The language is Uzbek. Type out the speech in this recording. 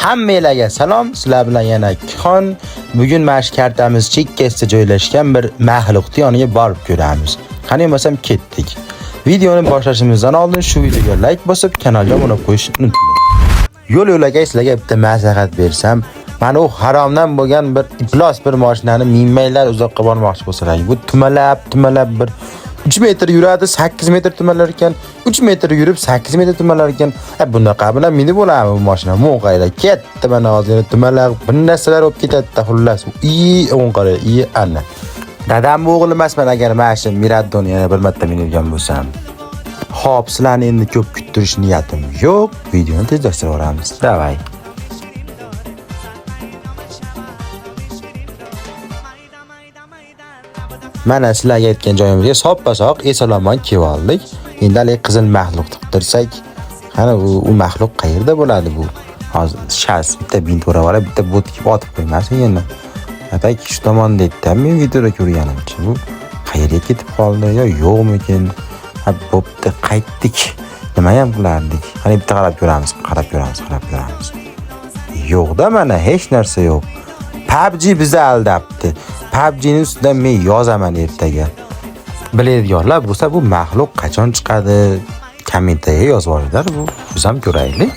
Hammanglarga salom, sizlar bilan yana Kixon. Bugun mana shu kartamiz chekkasida joylashgan bir maxluqni yoniga borib ko'ramiz. Qani bo'lmasam ketdik. Videoni boshlashimizdan oldin shu videoga like bosib, kanalga obuna qo'yishni unutmang. Yo'l yo'lakay sizlarga bitta maslahat bersam, mana u haromdan bo'lgan bir iflos bir mashinani minmanglar uzoqqa bormoqchi bo'lsalar. Bu tumalab, tumalab bir 3 metr yuradi, 8 metr tumalar ekan, 3 metr yurib 8 metr tumalar ekan. Ha, bunaqa bilan minib bo'ladimi bu mashina? Mo'nqayda ketdi mana hozir tumalab bir narsalar bo'lib ketadi-da, xullas. I o'nqara, i ana. Dadam o'g'li emasman agar mana shu Miraddoni yana bir marta minilgan bo'lsam. Xo'p, sizlarni endi ko'p kuttirish niyatim yo'q. Videoni tezlashtirib yuboramiz. Davay. Mana sizlarga aytgan joyimizga soppa-sog' eson-omon kelib oldik. Endi haligi qizil maxluqni qidirsak, qani u maxluq qayerda bo'ladi bu? Hozir shas bitta bint o'rab olib, bitta bot kiyib otib qo'ymasin yana. Atak shu tomonda edi men videoda ko'rganimcha. Bu qayerga ketib qoldi yo yo'qmikin? Ha, bo'pti, qaytdik. Nima ham qilardik? Qani bitta qarab ko'ramiz, qarab ko'ramiz, qarab ko'ramiz. Yo'q-da mana hech narsa yo'q. PUBG bizni aldabdi. PUBG'ning ustidan men yozaman ertaga. Biladiganlar bo'lsa bu maxluq qachon chiqadi? Kommentariyaga yozib olinglar, bu biz ham ko'raylik.